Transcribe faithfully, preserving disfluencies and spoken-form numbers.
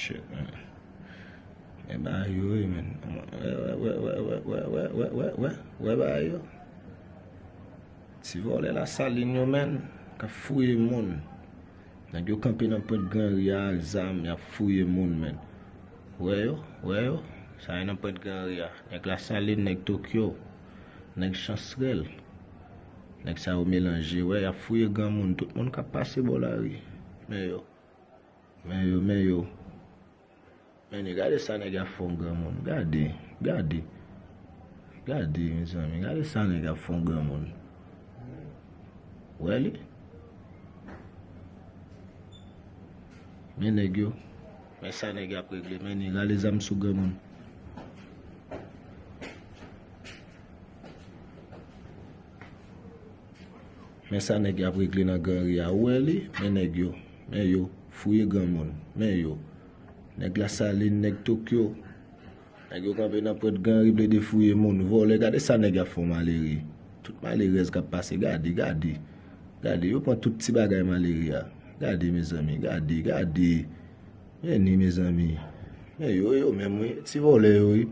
Shit, man. Men bagay yo, wi, men. Wè, wè, wè, wè, wè, wè, wè, wè, wè, wè, wè bagay yo. Ti vòlè Lasalin yo, men, k ap fouye moun. Nèg yo kanpe nan pwent Granri a ak zam, y ap fouye moun, men. Wè yo, wè yo. Sa yo nan pwent Granri a. Nèg Lasalin, nèg Tokyo, nèg Chansrèl. Nèg sa yo melanje, wè, y ap fouye granmoun. Tout moun k ap pase bò lari. Men yo. Men yo, men yo. Men gade sa nèg ap fè yon granmoun. Gade, gade. Gade, mezanmi, gade sa nèg ap fè yon granmoun. Wè li? Men nèg yo. Men sa nèg ap regle. Men li rale zam sou granmoun. Men sa nèg y ap regle nan Granri a. Ou wè li? Men nèg yo. Men yo. Fouye granmoun. Men yo. Nèg Lasalin, nèg Tokyo. Nèg yo kanpe nan pwent Granri, plede fouye moun. Vòlè, gade sa nèg y ap fè yon malere. Tout malerèz k ap pase, gade, gade. Gade, yo pran tout ti bagay malere a. Gade, mezanmi, gade, gade. Men ni, mezanmi. Men yo, yo menm, wi. Ti vòlè yo, wi.